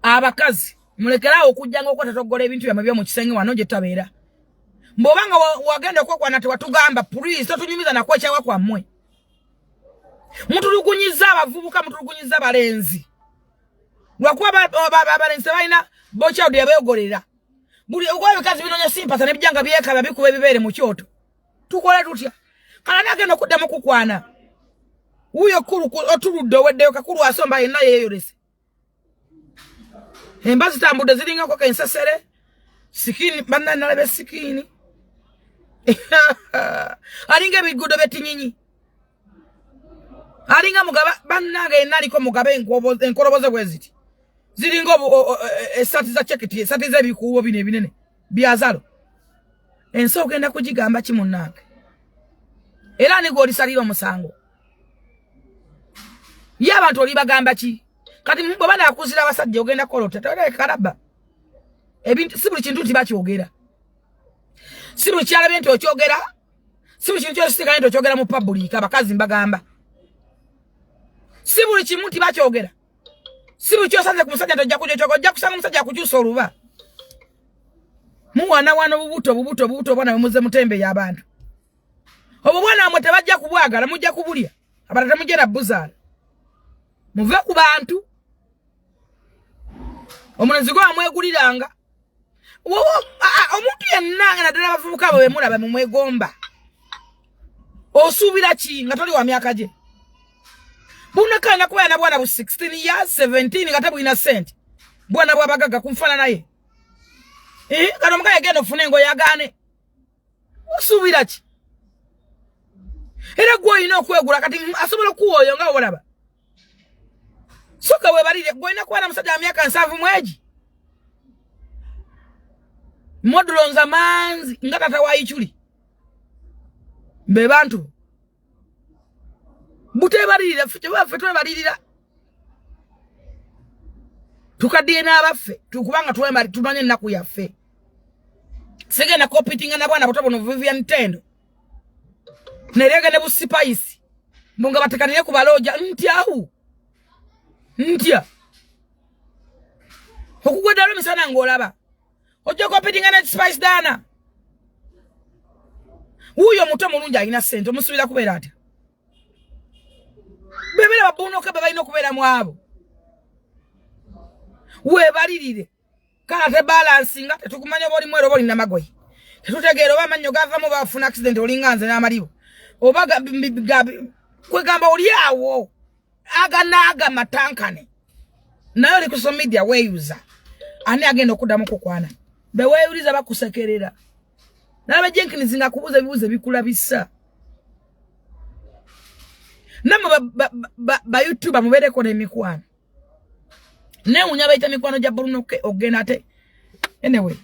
Abakazi mulekerawo okujjanga okwetatogola ebintu byammwe byomu kisenge wano gye tabeera. Bw'oba nga wagenda okwekwana tewatugamba, please totunyumiza nakwekyawa kwammwe. Mutulugunyiza abavubuka, mutulugunyiza abalenzi, lwakuba abalenzi tebalina bochild yabeogolera. Buli okuba ebikazi binoonya simpasa nebijja nga byekaba bikuba ebibeere mu kyoto. Tukole tutya? Kala nagenda okuddamu kukwana wuyo kulu otuludde oweddeyo kakulu asomba yenna yeeyolese. Emba zitambudde ziringako kensesere sikini bannanalaba sikini alinga ebiguudo byetinyinyi alinga mugaba bannange yenna aliko mugabe enkoloboze bwe ziti ziringa esaati za cekiti, esaati z'ebikuubo bino ebinene byazalo. Ensi ogenda kugigamba ki munnange? Era ani gw'olisalira omusango? Ye abantu olibagamba ki? Kati bwe banaakuzira abasajja ogenda kukola otya? Kalaba ebintu si buli kintu nti bakyogera, si buli kyalabye nti okyogera, si buli kintu kyosisikanye nti okyogera mu public. Abakazi mbagamba, si buli kimu nti bakyogera, si buli kyosanze ku musajja nti ojja kujja ojja kusanga omusajja akukyusa oluba. Muwanawana obubuto obubuto obubuto obwana bwemuze mutembe y'abantu. Obwo bwana mwe tebajja kubwagala, mujja kubulya, abalala temujja na buzaala. Muve ku bantu. Omulenzi gwe amweguliranga omuntu yenna nga naddala abavubuka abo bemulaba mumwegomba, osuubira ki nga toli wa myaka gye? Bunakana kubeera na bwana bu 16 years, 17, nga tebulina sente, bwana bwabagagga kunfaanana ye. Kano omukazi agenda ofuna engoye agaane, osuubira ki? Era gwe olina okwegula. Kati asobola okuwa oyo nga olaba soka webalire. Gwe olina kuba na musajja wa myaka 70 egi modulonza manzi nga tata wa Ichuli. Be bantu butebalirira, ffe twebalirira tukaddiye n'abaffe, kubanga tumanye ennaku yaffe. Sigenda competinga na bwana buto buno Vivian Tendo nerege ne busipayisi mbunga batekanire ku baloja ntyahu ntya okugwa eddala emisana ng'olaba ojja competinga ne Spice Dana. Wuuyo omuto mulungi alina ssente, omusuubira kubeera atya? Bebeera babuunoke be balina okubeera mu abo. Weebalirire kala tebalansinga. Tetukumanya oba oli mwero oba oli namagoye, tetutegeera oba amannyo gavamu bafuna accident olinga nze n'amalibo oba kwegamba oli awo aga naaga matankane. Naye oli ku social media weeyuza, ani agenda okuddamu kukwana? Beweeyuliza bakusekerera. Nalaba Jenkins nga akubuuza ebibuuzo ebikulabisa. Nammwe ba YouTuber mubeereko n'emikwano. Neewunya bayita mikwano gya Bruno K ogenda ate. Anyway,